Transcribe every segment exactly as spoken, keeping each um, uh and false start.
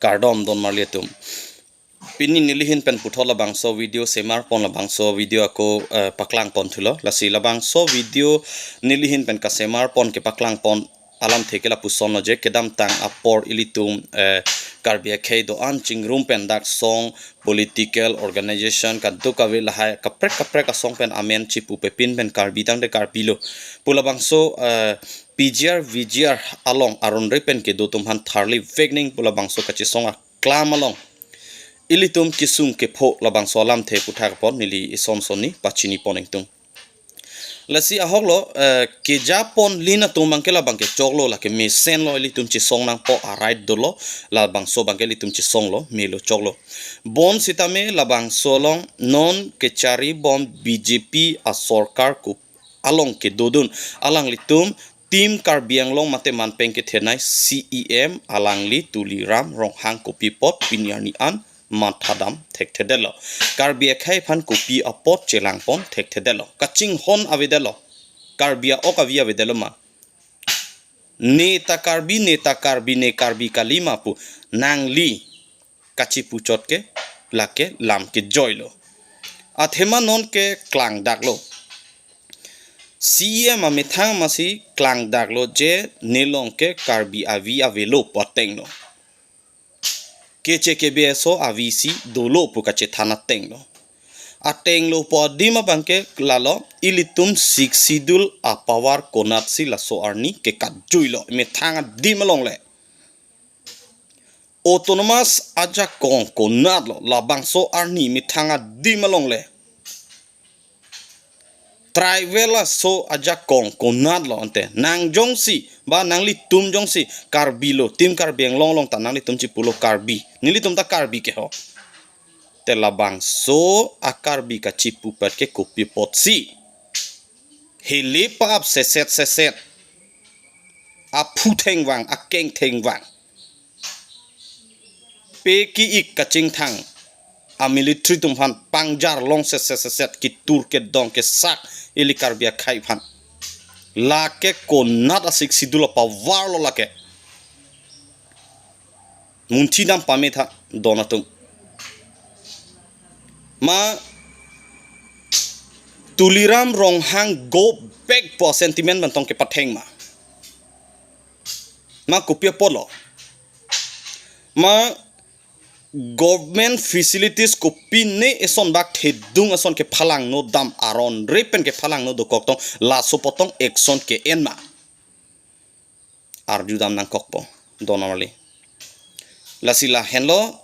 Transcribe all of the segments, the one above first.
Kardom don marli atum. Pini nelihin pen puthot labangso video semar pon, labangso video ako, eh, paklang pon thulo. Lasi labangso video nelihin pen kasemar pon, kepaklang pon alamthe ke lapuson lo je, kedamtang apor ilitum, eh, Karbi akhei do-an chingrum pen dak song, political organization kadokave lahai kaprek kaprek asong pen amen chipu pepin pen Karbi tangte Karbi lo pu labangso, eh, P G R V G R along aron re pen kedo atum aphan tharli vek ning pu labangso kachesong aklam along ilitum kesung kepho labangso alamthe puthak pon neli ison sonni pachini pon ingtung. Lasi ahok lo, eh, keja pon lin atum abangke labangke choklo, lake mesen lo, ilitum chesong nangpo a-right dolo, labangso abangke ilitum chesong lo, melo choklo. Bonsitame labangso along non kechari bom B J P asorkar ko along kedodun alanglitum Team Karbi Anglong mate manpeng kethenei C E M alangli Tuliram Ronghang kopi apot pini arni an mathadam thekthedetlo. Karbi akhei aphan kopi apot chelang pon thekthedetlo. Kachinghon avedetlo. Karbi a-ok avi avedetlo ma. Ne ta Karbi, ne ta Karbi, ne Karbi kalima pu nangli kachipuchot ke lake lam kejoilo. Athema non ke klangdaklo. C E M amethang amatsi klangdaklo je nelong ke Karbi avi avelo pu atenglo. Keche kebe aso avisi dolo pu kachethan atenglo. Atenglo pu adim abangke lalo ilitum Sixth Schedule apower konatsi laso arni kekatjuilo. Methang adim along le. Autonomous ajakong konatlo labangso arni methang adim along le. Tribal aso ajakong konatlo ante. Nang jongsi, ba nanglitum jongsi, Karbi lo, Team Karbi Anglong along ta nanglitum chipulo Karbi. Nelitum ta Karbi ke ho. Te labangso a-Karbi kachipupet ke kopi apotsi. Hili pa-ap seset seset. Aphu thengvang, akeng thengvang. Pe ki-ik kachingthang a-military atum aphan pangjar long seset seset, kitur kedong kesak ili Karbi akhei aphan. Lake konat a-Sixth Schedule apower lo lake. Munthidam pame tha don atum. Ma Tuliram Ronghang go back pu sentiment pen tong kepatheng ma. Ma kopi apotlo. Ma government facilities kopine eson bak thedung ason kephalangno dam, aron re pen kephalangno dokok tong, laso apot tong action ke-en ma. Arjudam nangkokpo, don marli. Lasi lahenlo,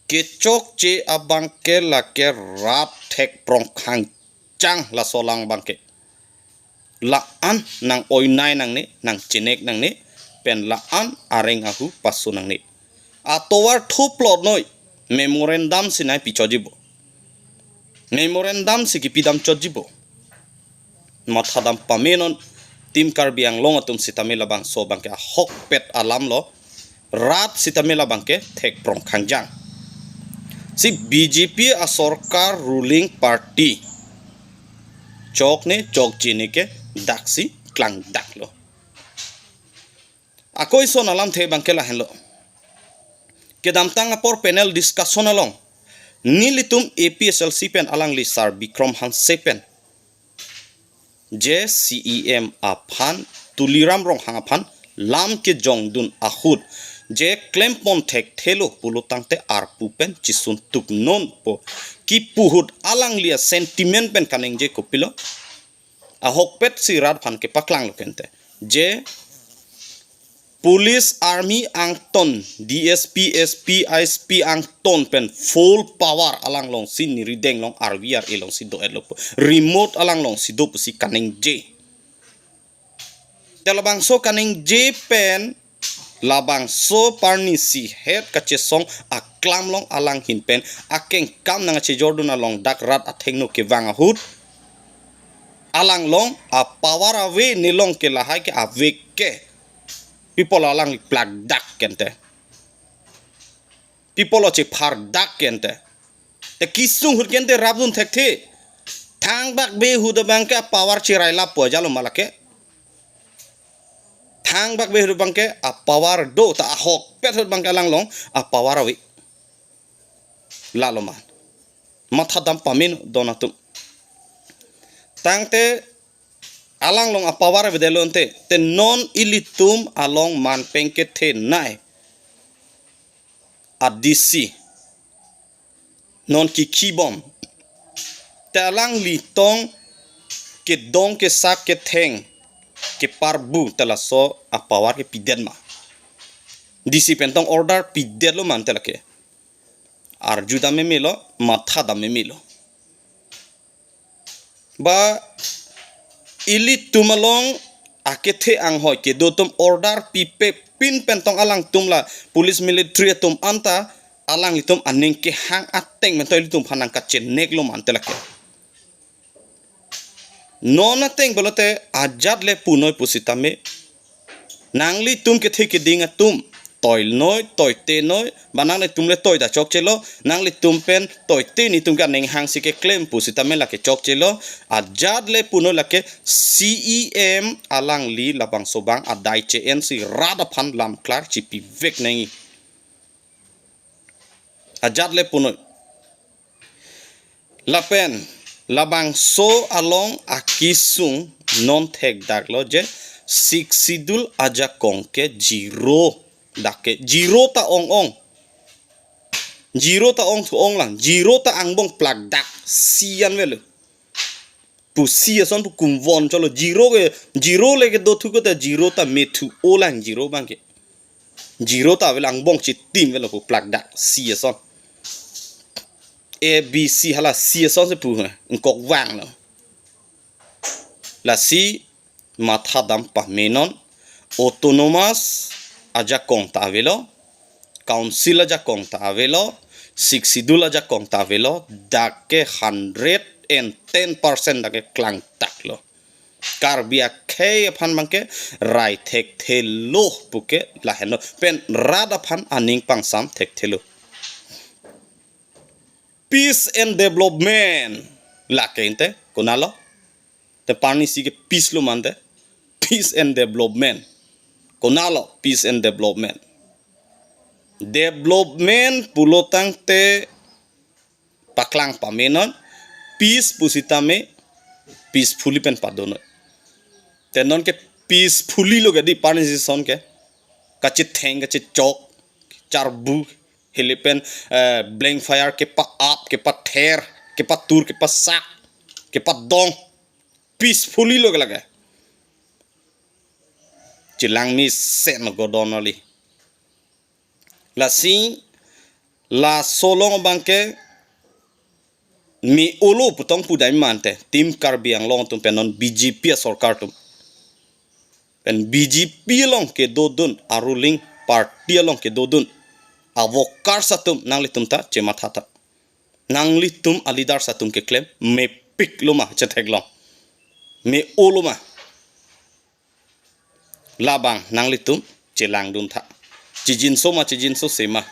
kechokche abangke lake rat thek prong khang chang laso alang abangke. La-an nang-oinei nangne, nangchenek nangne, pen la-an areng ahu paso nangne. Atovar thuplot noi, memorandum si nangpichotji bo. Memorandum si kipidamchotji bo. Mathadam pame non Team Karbi Anglong atum sitame labangso abangke ahokpet alam lo. Rat sitame labangke thek prong khangjang. Si B J P asorkar ruling party chokne chokjene ke daksi klangdaklo. Ako ison alamthe abangke lahenlo. Kedamtang apor panel discussion along nelitum A P H L C pen alangli Sar Bikram Hanse pen je C E M aphan, Tuliram Ronghang aphan lam kejongdun ahut je klempon thekthelo pulo tangte arpu pen chisuntuk nonpo kipu ahut alangli a-sentiment pen kaningje kopilo. Ahokpet si rat aphan kepaklanglo kente. Je police, army angton, D S P, S P, I S P angton pen full power alang alongsi neli rideng along arvi ar-e alongsi do-etlo pu. Remote alang alongsi do pusi kaningje. Te labangso kaningje pen labangso parni si het kachesong aklam along alanghin pen akengkam nangchejordun along dak rat athengno kevang ahut alang along a-power ave, nelong ke lahai ke ave ke. Pi apotlo alang plakdak kente. Pi apotlo chephardak kente. Te kesung ahut kente rapdun thekthe. Thangbak be ahut abangke a-power cherai lappo ajalo ma lake. Hang bak be ahut abangke a power do ta, ahokpet ahut abangke alanglong a power ave. Lalo ma. Matha dam pame non atum. Tangte alanglong a power avedetlo ante, te non ilitum along manpeng kethenei a D C non kikhibom. Te alangli tong kedong kesak ketheng keparbu te laso a power ke pidet ma? D C pen tong order pidetlo ma ante lake? Arju dam memelo, matha dam memelo. Ba ilitum along akethe anghoi kedo atum order pipe pin pen tong alangtum la police military atum anta alanglitum aning kehang ateng pen tong ilitum aphan nangkacheneklo ma ante lake? Non ateng pulote ajat le punoi pusitame nanglitum kethe keding atum toinoi, toitenoi, ba nanglitum le toi ta chokchelo, nanglitum pen toite netum ke aning hangsi keklem pusitame lake chokchelo. Ajat le punoi lake C E M alangli labangso abang adai che-ensi rat aphan lam klar chipivek nangji. Ajat le punoi. Lapen labangso along akesung non thekdaklo je Sixth Schedule ajakong ke zero dak ke, zero ta ong-ong. Zero ta ongthu ong lang, zero ta angbong plakdak si an avelo. Pusi ason pu kumvon cholo, zero ke, zero le kedo thu ke ta zero ta methu-o lang zero abangke. Zero ta avelo, angbong chitim avelo pu plakdak si ason. A B C hala si asonsi pu he, ingkok vanglo. Lasi matha dam pame non, autonomous ajakong ta avelo, council ajakong ta avelo, Sixth Schedule ajakong ta avelo, dak ke hundred and ten percent dak ke klangdaklo. Karbi akhei aphan abangke rai thekthelo puke lahenlo. Pen rat aphan aning pangsam thekthelo. Peace and development. Lake ante, konatlo? Te parni si ke peace lo ma ante. Peace and development. Konatlo, peace and development. Development pulo tangte paklang pame non, peace pusitame peacefully pen padonoi. Te non ke peacefully lo ke di parni si ason ke. Kachetheng, kachechok, charbu, helepen, eh, blank fire kepa-ap, kepather, kepatur, kepasak, kepadong. Peacefully lo ke lake. Chelang mesen godon ali. Lasi, laso along abangke me-olo putong pudai ma ante, Team Karbi Anglong atum pen non B J P asorkar atum. Pen B J P along kedodun, a ruling party along kedodun, a workers atum nanglitum ta chematha tha. Nanglitum a leaders atum keklem mepiklo ma chetheklong. Me-olo ma. Labang nanglitum chelangdun tha. Chejinso ma chejinsose ma.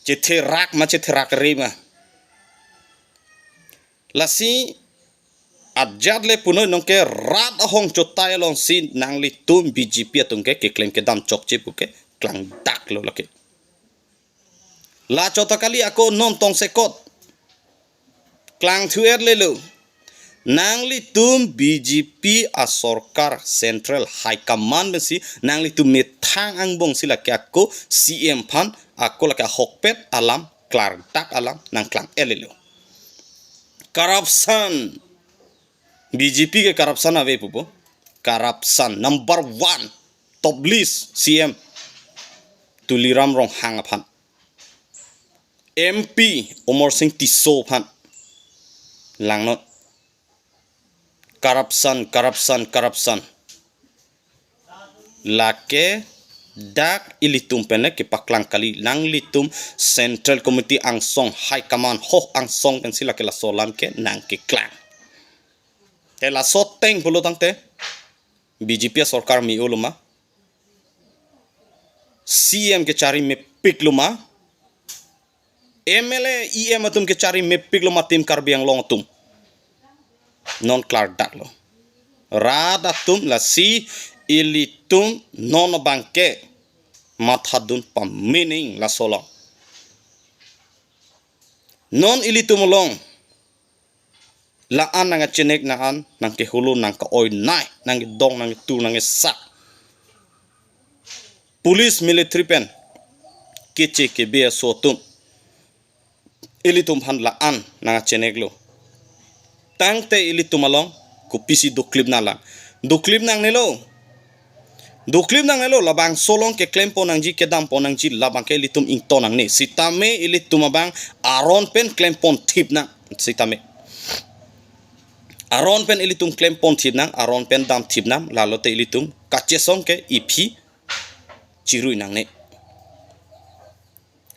Chetherak ma chetherakre ma. Lasi ajat le punoi nonke rat ahong chotai alongsi nanglitum B J P atum ke keklem kedam chokche puke klangdaklo lake. La chot ta kali ako non tongsekot. Klangthu-et lelo. Nanglitum B J P asorkar Central High Command pensi nanglitum methang angbongsi lake ako C M aphan ako lake ahokpet alam klardak alam nangklang-et lelo. Corruption. B J P ke corruption ave pupo. Corruption number one. Top list C M Tuliram Ronghang aphan. M P Amarsing Tisso aphan. Langnon. Corruption, corruption, corruption. Lake dak ilitum pen le kepaklang kali, nanglitum Central Committee angsong, High Command ho angsong pensi lake laso alam ke nangkeklang. Te laso ateng pulo tangte B J P asorkar me-olo ma? C M kechari mepiklo ma? M L A, E M atum kechari mepiklo ma Team Karbi Anglong atum? Non klardaklo. Rat atum lasi Ilitum non abangke mathadun pamening laso along. Non ilitum along la-an nangkachenek, la-an nangkeholo, nangka-oinei, nangkedong, nangketur, nangkesak. Police, military pen keche kebe aso atum ilitum aphan la-an nangkacheneklo. Tangte ilitum along kopisi doklip nanglang? Doklip nangnelo. Doklip nangnelo, labangso along keklempon nangji, kedampon nangji, labangke ilitum ington nangne. Sitame ilitum abang aron pen klempon thip nang. Sitame aron pen ilitum klempon thip nang, aron pen dam thip nang, lalote ilitum kachesong ke iphi chirui nangne.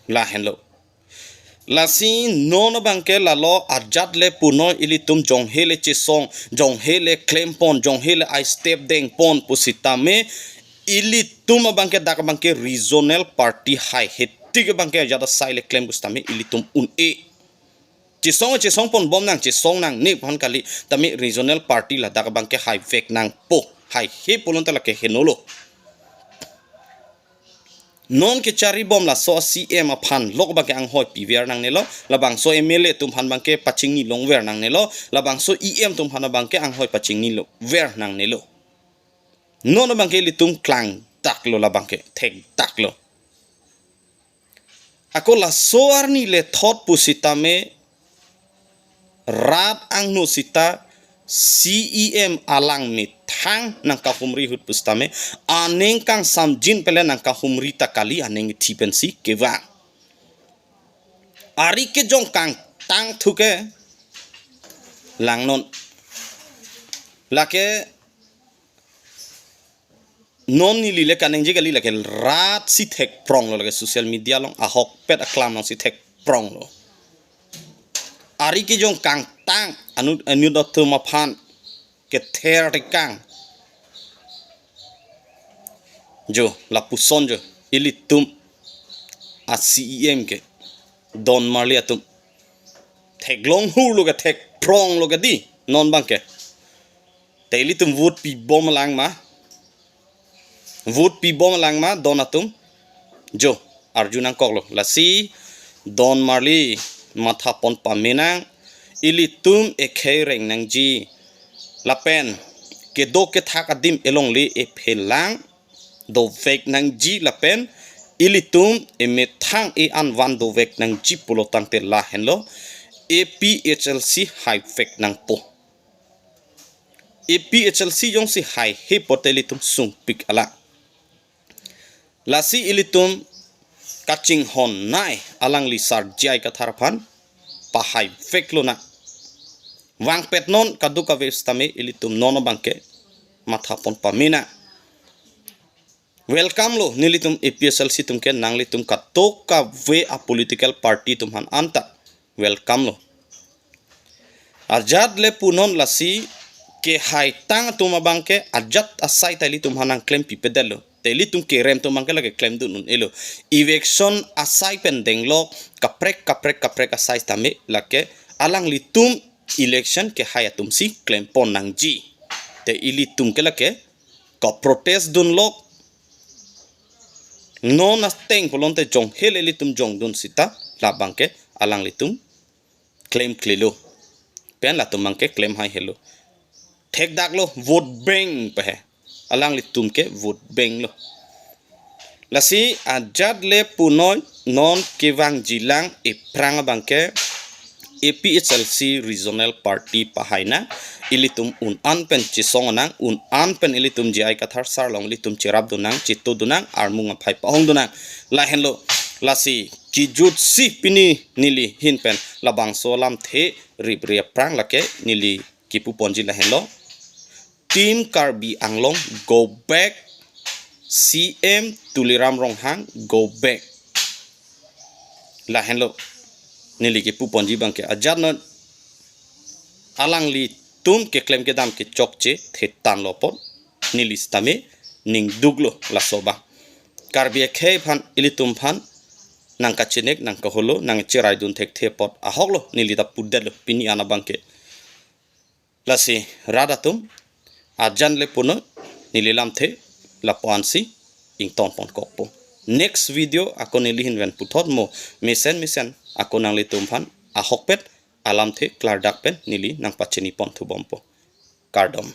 Lahenlo. Lasi non abangke lalo ajat le punoi ilitum jonghe le chesong, jonghe le klempon, jonghe le ai step dengpon pusitame ilitum abangke dak abangke regional party haihe tik abangke ajat asai le klem pusitame ilitum un-e. Chesong chesongpon bom nang, chesong nangne aphan kali, tame regional party ladak abangke haivek nangpo, haihe pulote lake henolo. Non kecharibom laso a-C M aphan lok abangke anghoi piver nangnelo, labangso M L A atum aphan abangke pachingni longver nangnelo, labangso E M atum aphan abangke anghoi pachingni longver nangnelo. Non abangke ilitum klangdaklo, labangke thekdaklo. Ako laso arni le thot pusitame rat angno sita C E M alang methang nangkahumri ahut pusitame aning kangsamjin pen le nangkahumri ta kali, aning thi pensi kevang. Ari kejong kangtang thu ke langnon. Lake non neli le kaningje kali, lake rat si thekpronglo, lake social media along ahokpet aklam along si thekpronglo. Ari kejong kangtang anu anu dotum aphan kether tekang. Jo, lapuson jo, ilitum a-C E M ke, Don Marli atum theklong hurlo ke, thekpronglo ke dei, non abangke. Te ilitum vote pibom lang ma? Vote pibom lang ma, Don atum? Jo, arju nangkoklo. Lasi Don Marli mathapon pamenang, ilitum ekhei reng nangji. Lapen kedo kethak adim elongle ephelang dovek nangji lapen ilitum emethang e-an van dovek nangji pulo tangte lahenlo, A P H L C haivek nangpo. A P H L C jongsi haihe pote ilitum sungpik alang. Lasi ilitum kachinghon nei alangli sar J I Kathar aphan pahaiveklo nang. Vangpet non kadokave sitame ilitum non abangke mathapon pamenang. Welcome lo nelitum A P H L C atum ke, nanglitum kadokave a-political party atum aphan anta welcome lo. Ajat le punon lasi kehaitang atum abangke ajat asai ta ilitum aphan nangklem pipedetlo. Te ilitum kerem atum abangke lake klemdun un-elo. Eviction asai pen denglo, kaprek kaprek kaprek asai tame lake alanglitum election kehai atum si klempon nangji. Te ilitum ke lake ka-protest dunlo. Non ateng pulote jonghe le ilitum jongdun sita labangke alanglitum klemklelo. Pen latum abangke klem haihelo. Thekdaklo vote bank pehe. Alanglitum ke vote bank lo. Lasi ajat le punoi non kevangjilang ephrang abangke A P H L C Regional Party pahai nang, ilitum un-an pen chesong nang, un-an pen ilitum J I Kathar sar along ilitum cherapdun nang, chetodun nang, armung aphai pahongdun nang. Lahenlo, lasi kejutsi pini neli ahin pen labangso alamthe ripriya aphrang lake neli kipu ponji lahenlo. Team Karbi Anglong go back, C M Tuliram Ronghang go back. Lahenlo neli kipu ponji abangke, ajat non alanglitum keklem kedam kechokche thetan lo apot neli sitame ningduklo laso abang. Karbi akhei aphan, ilitum aphan nangkachenek, nangkaholo, nangcheraidun thekthe apot ahoklo neli ta pudetlo pini an abangke. Lasi rat atum, ajat le punoi, Neli lamthe lapu-ansi ingtonpon kokpo. Next video ako neli ahin pen puthot mo mesen mesen ako nanglitum aphan ahokpet alamthe klardak pen neli nangpachiniponthubompo. Kardom.